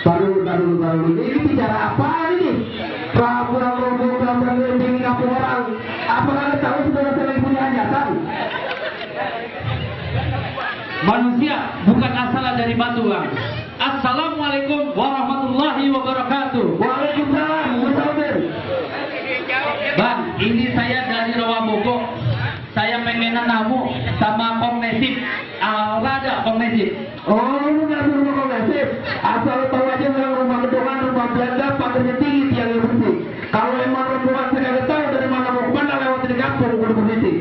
Baru ini bicara apa ini? Pura-pura ngelembing kampung orang. Apakah Anda tahu saudara saya punya hajatan? Manusia bukan asalnya dari batu, Bang. Assalamualaikum warahmatullahi wabarakatuh. Waalaikumsalam. Bang, ini saya dari Rawabogo. Saya pengen namu sama kognitif. Ada kognitif. Oh, lu nggak rumah kognitif. Asal tahu aja memang rumah gedongan, rumah belanda, pagarnya tinggi, tiangnya bersih. Kalau emang rombongan saya nggak tahu dari mana mau kemana, lewat di kampung kudu permisi.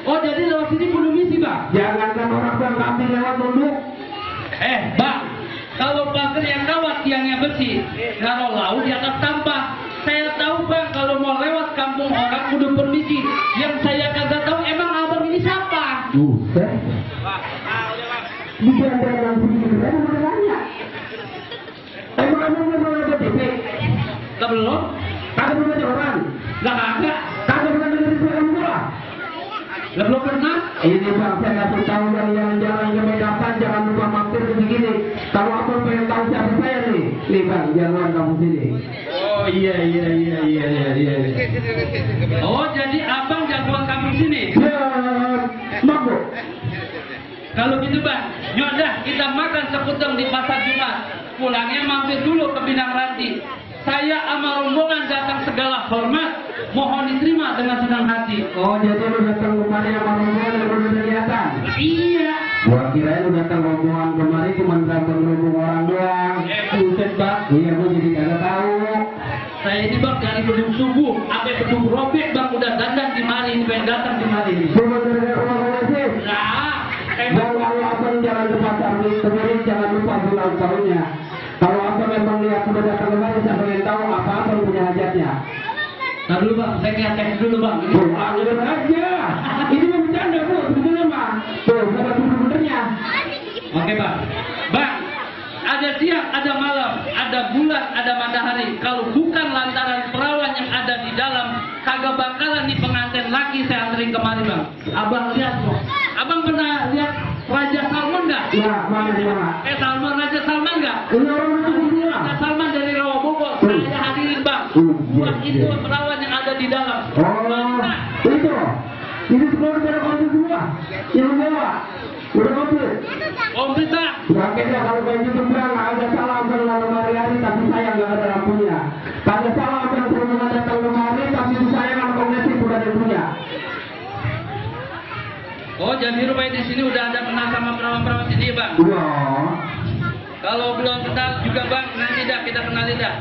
Oh, jadi lewat sini kudu misi, Bang? Jangankan orang bilang kambing lewat nunduk. Bang, kalau pagar yang rawat tiangnya bersih, kalau laut di atas sampah. Saya tahu, Bang, kalau mau lewat kampung orang kudu permisi. Yang saya kagak tahu emang abang ini siapa? Bukan dalam begini, saya mau nanya. Emang kamu belum ada KTP? Belum? Kagak pernah jalan? Kagak. Kagak pernah dengar suara kamu lah? Belum pernah? Ini Bang, saya ngasih tahu dari jalan-jalan ke Medan, jangan lupa mampir begini. Kalau apa pengen tahu siapa saya nih Bang, jangan kamu sini. Oh iya. Oh, jadi abang jagoan kampung sini? Ya, mampu. Kalau gitu, Bang, yaudah kita makan sekuteng di pasar Jumat. Pulangnya mampir dulu ke Pinang Ranti. Saya sama rombongan datang segala hormat, mohon diterima dengan senang hati. Oh, jadi lu datang kemari sama rombongan yang belum kelihatan? Iya. Gua kirain lu datang rombongan kemari cuma datang rombongan orang doang. Buset, Bang. Iya, gua jadi kagak tahu. Saya ini, Bang, dari bedung subuh sampai bedung robek, Bang, udah dandan di mari ini, pengen datang di mari ini. Cuma gara-gara rombongan sih. Nah, Dan kalau abang jalan ke pasar kemarin jangan lupa bilang tahunya. Kalau abang memang lihat sudah datang kemari, saya pengen tahu apa abang punya hajatnya. nah dulu, Bang, saya cek dulu, Bang. Udah aja. Ini mah bercanda, Bu. Sebetulnya mah. Tuh, ada bener-benernya. Oke, Bang. Bang, ada siang, ada malam, ada bulan, ada matahari. Kalau bukan lantaran perawan yang ada di dalam, kagak bakalan nih pengantin laki saya anterin kemari, Bang. Abang lihat, kok. Abang pernah lihat Raja Salman nggak? Ya, mana di mana? Raja Salman nggak? Ini orang itu semua. Raja Salman dari Rawabogo. Saya hadirin, Bang. Buat itu perawan yang ada di dalam. Oh, itu. Ini semua dari kamu semua. Yang bawa. Udah komplit. Komplit, Bang. Oke dah, kalau kayak gitu Bang, ada salah abang malam hari-hari tapi sayang nggak ada lampunya. Ada salah abang sebelum datang kemari tapi sayang kalau kognitif udah ada punya. Oh, jadi rupanya di sini udah ada kenal sama perawan-perawan sini, Bang. Iya. Kalau belum kenal juga, Bang, nanti dah kita kenalin dah.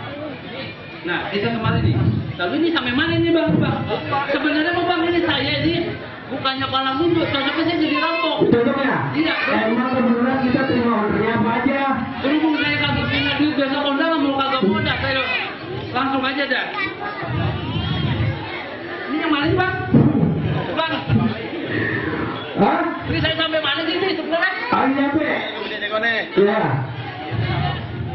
Nah, kita kemarin nih. Lalu ini sampai mana nih, Bang? Sebenarnya mau Bang ini saya ini bukannya kepala mundur, cocoknya saya jadi rampok. Cocoknya? Iya. Emang kebetulan kita terima ordernya apa aja? Berhubung saya kagak punya duit besok kondangan mau kagak mudah, saya langsung aja dah. Ini yang mana sih, Bang? Bang. Hah? Ini saya sampai mana sih ini sebenarnya? Ayo nyampe. Iya.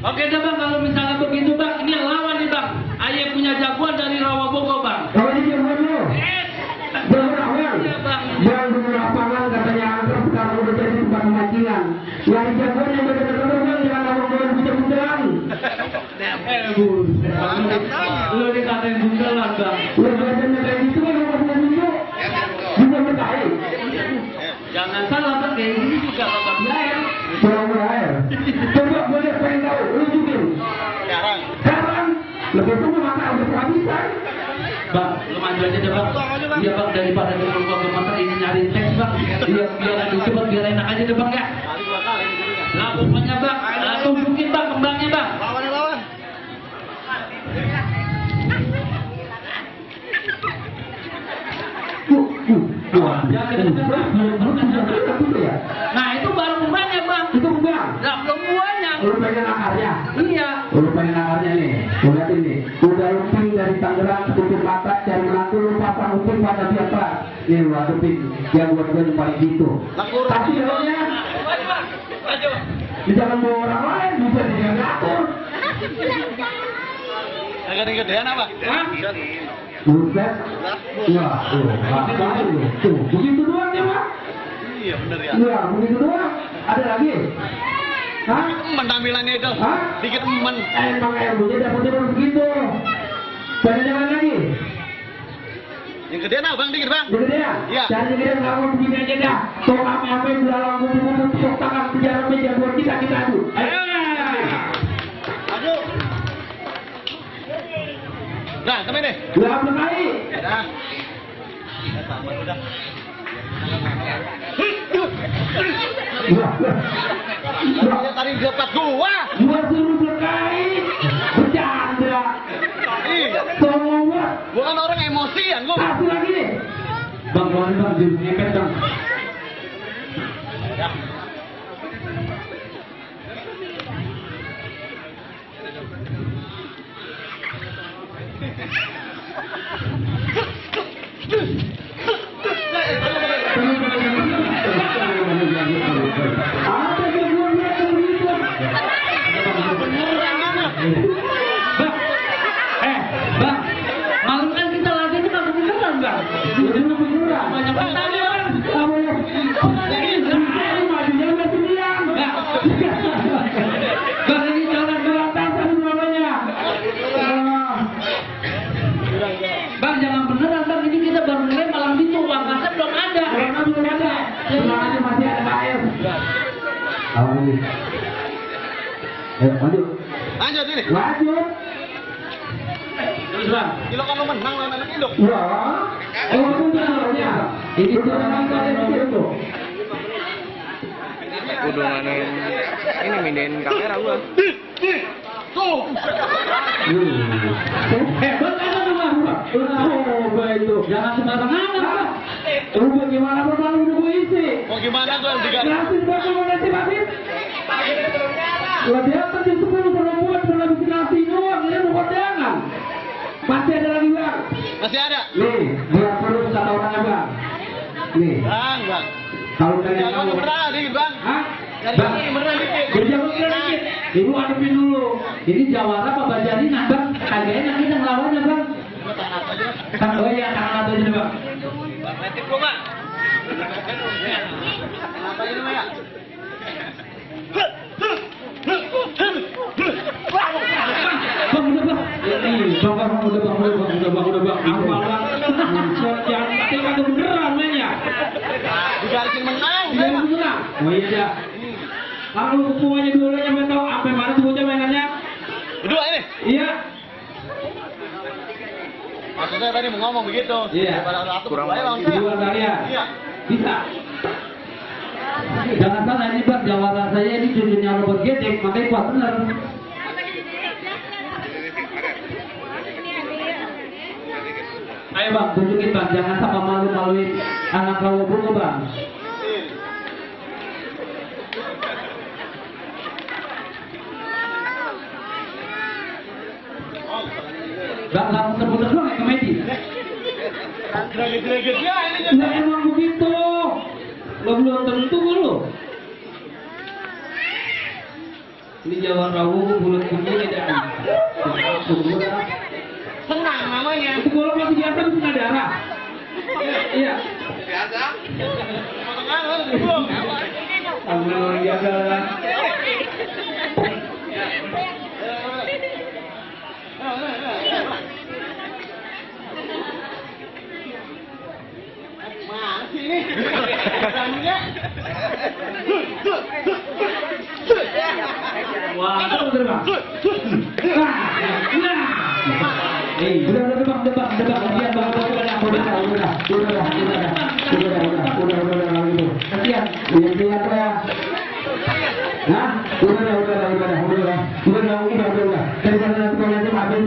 Oke dah, Bang, kalau misalnya begitu, Bang, ini lawan nih, Bang. Ayah punya jagoan dari Rawabogo, Bang. Kalau ini jagoan lu? Jagoan awal? Iya, Bang. Yang dulu lapangan katanya anggap sekarang udah jadi tempat pemacingan. Yang jagoan yang bener-bener Bang, jangan ngomong bunceng-buncelan. Lu dikatain buntelan, Bang. Lu badannya kayak gitu kan lu punya buncu. Bisa berkait. Jangan salah, Bang, kayak gini juga, Bang. Kurang air. Coba boleh pengen tahu, lu juga. Sekarang lebih tunggu mata udah kehabisan. Bang, lu maju aja deh, Bang. Iya, Bang, daripada dulu gua ke pasar ini nyari teks, Bang. Iya, biar ada cepat, biar enak aja deh, Bang, ya. Nah, pokoknya, Bang, tunjukin, Bang, kembangnya, Bang. Lawan. Nah, itu baru kembangnya, Bang. Itu kembang. Nah, belum buahnya. Lu pengen akarnya? Iya. Lu pengen akarnya nih. Lu liatin nih. Udah lumping dari Tangerang, tutup mata, cari menantu lu pasang lumping pada siapa? Nih lu adepin. Dia buat gue yang paling gitu. Tapi dalamnya Maju. jangan bawa orang lain, bisa dia ngatur. Agak gedean apa? Hah? Buset. Wah, tuh, begitu doang ya, Pak? Iya bener ya. Iya, begitu doang. Ada lagi? Hah? Tampilannya itu. Hah? Dikit emen. Emang ilmunya dapetnya baru begitu. Jangan lagi. Yang gede nah bang, dikit bang. Jadi ya, Iya. jangan jadi ngomong begini aja dah. Sok apa-apa yang dalam kumpul sok tangan penjara meja buat kita adu. Ayo. Adu. Nah, temen deh. Berapa kali? Dah. Sama sudah. Tadi dapat gua. Dua suruh berkait. Bercanda. Iya. Semua. Gua kan orang emosian gua. Satu lagi nih. Bang, bang, jadi ngepet bang. Apa yang gua lihat begitu? Bang, malu kan kita lagi ini kagak beneran, Bang. Beneran. Banyak pertanyaan. Kamu majunya udah 9. Bang, ini jalan Berantakan namanya. Bang, jangan beneran, Bang. Ini kita baru mulai malam itu, Bang. Kasar belum ada. Karena belum ada. Semangatnya masih ada air. Awal ini. Ayo, maju. Lanjut ini. Lanjut. Terus, Bang. Kilo kan lu menang lawan anak induk. Ya. Oh, benernya. Ini tuh orang kalian itu. Udah mainin ini mindahin kamera gua. Tuh. Hebat kan tuh Bang? Oh, itu. Jangan sembarangan, Bang. Lu bagaimana Bang udah gue isi? Mau gimana gua juga? Gratis Bang mau nasi Basit? Gua dia tadi 10 perempuan pernah bikin nasi doang, ini mau kondangan. Masih ada lagi Bang. Masih ada? Nih, biar perlu satu orangnya Bang. Nih, Bang, bang. kalau kalian Jangan tahu. beneran dikit bang. Hah? Cari Bang, ini beneran dikit. berjalan dikit. Ibu adepin dulu. Ini jawara apa bajadina, Bang? Kagaknya yang kita ngelawannya, Bang. Kan, oh iya, tangan atas ini, Bang. Bang, letip gua bang. Kenapa ini Maya? Bang, udah, Bang. Ini, Bang, udah, Bang. Ampal, Bang. Jangan kata kagak beneran mainnya. Digarisin menang. Iya, beneran. Oh iya, dah. Kalau semuanya dulu nyampe tahu sampai mana tuh bocah mainannya? Berdua ini. Iya. Maksudnya tadi mau ngomong begitu. Iya. Kurang lawan Di luar kalian. Iya. Bisa. Jangan salah ini Bang, jawara saya ini cucunya Robert Gedek, makanya kuat bener. Ayo Bang, tunjukin Bang, jangan sama malu-maluin anak rawa bunga Bang. Bang, kamu terputus doang ya komedi? Greget-greget ya ini. Nah emang begitu. Lo belum tentu lo. Ini Jawa Rawu bulat kuning tidak. Senang namanya. Itu kalau masih biasa itu kena darah. Iya. Biasa. Tengah lu dibuang. Alhamdulillah luar biasa. Masih ini. Kamunya. Wah, itu bener Bang. Nah. Udah Bang. Kasihan Bang, udah. Kasihan. Lihat ya. Nah, udah. Daripada nanti kalau nanti habis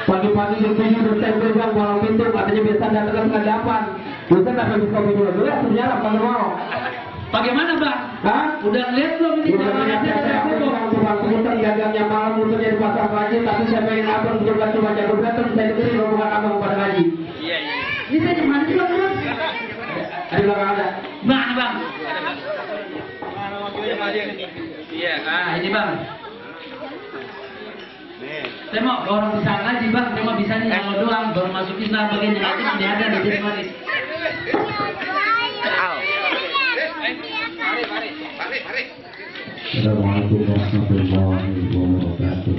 pagi-pagi jam 7 udah stempel Bang, walau pintu katanya biasa datang ke 8. Bisa sampai bisa dulu ya, ternyata kalau mau. Bagaimana Bang? Hah? Udah lihat belum ini Udah jawabannya? tukang dagangnya malam muternya di pasar Haji, tapi saya pengen abang juga cuma jago berantem, saya dengerin rombongan abang pada Haji. Iya. Ini saya di mana sih Bang? Di belakang ada. Mana Bang? Mana wakilnya Pak Haji? Iya, ini Bang. Nih. Saya mau orang bisa ngaji Bang, saya mau bisa nyala doang, baru masuk Islam bagian yang lain tidak ada di sini manis. Al. Assalamualaikum warahmatullahi wabarakatuh.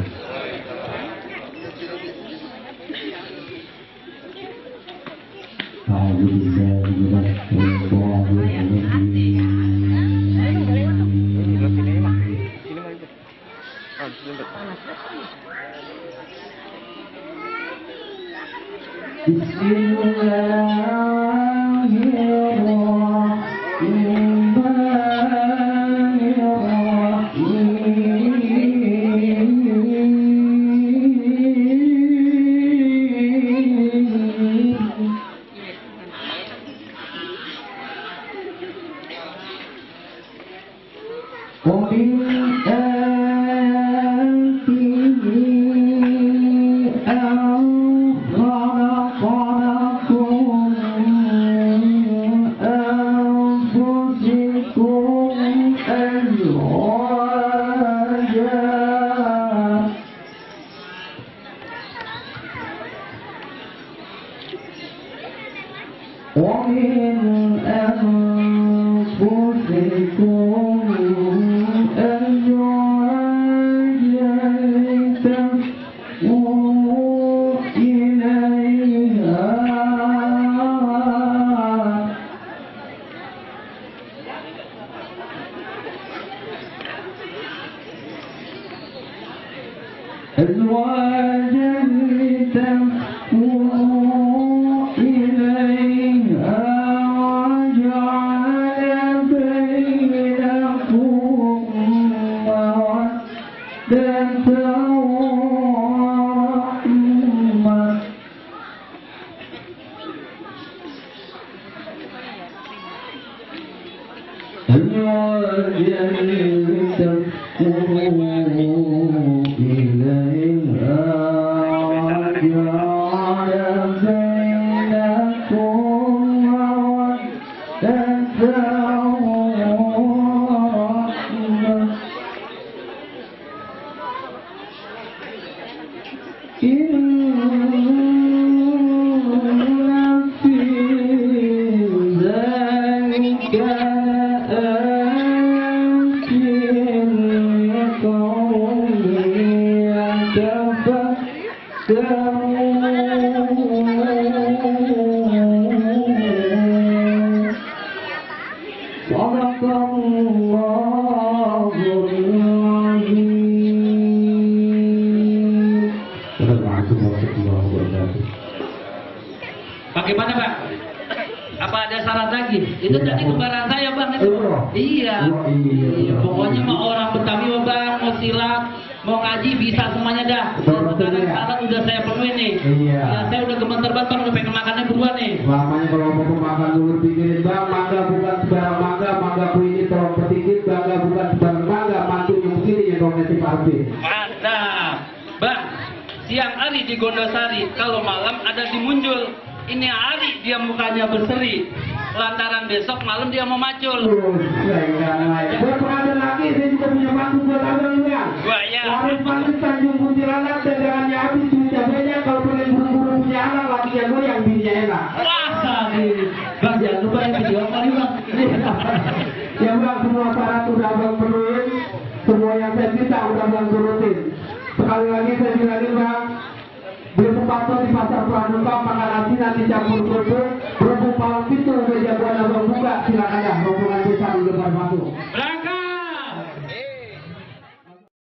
Bagaimana Bang? Apa ada syarat lagi? Itu tadi kembaran saya Bang itu. Iya. Pokoknya mau orang Betawi Bang, mau silat, mau ngaji bisa semuanya dah. Sekarang syarat udah saya penuhi nih. Iya. Ya, saya udah gemeter banget, udah pengen makannya buruan nih. Lamanya kalau mau makan dulu pikirin Bang, mangga bukan sebarang mangga ku ini terlalu sedikit, mangga bukan sebarang mangga, mantu yang begini yang donasi parti. Mantap. Bang, siang hari di Gondosari, kalau malam ada di Munjul. Ini hari dia mukanya berseri, lantaran besok malam dia mau macul. Buat pengadaan lagi, saya juga punya mantu buat abang ya. Wah ya. Laris manis Tanjung Kuntilanak, dagangannya habis, duitnya banyak, kalau pengen buru-buru punya anak, lagi yang gue yang bininya enak. Wah, Bang jangan lupa yang video kali Bang. Ya Bang, semua syarat udah abang penuhin, semua yang saya minta udah abang turutin. Sekali lagi saya bilangin Bang, beli sepatu di pasar Pramuka, makan nasi nanti campur kerupuk,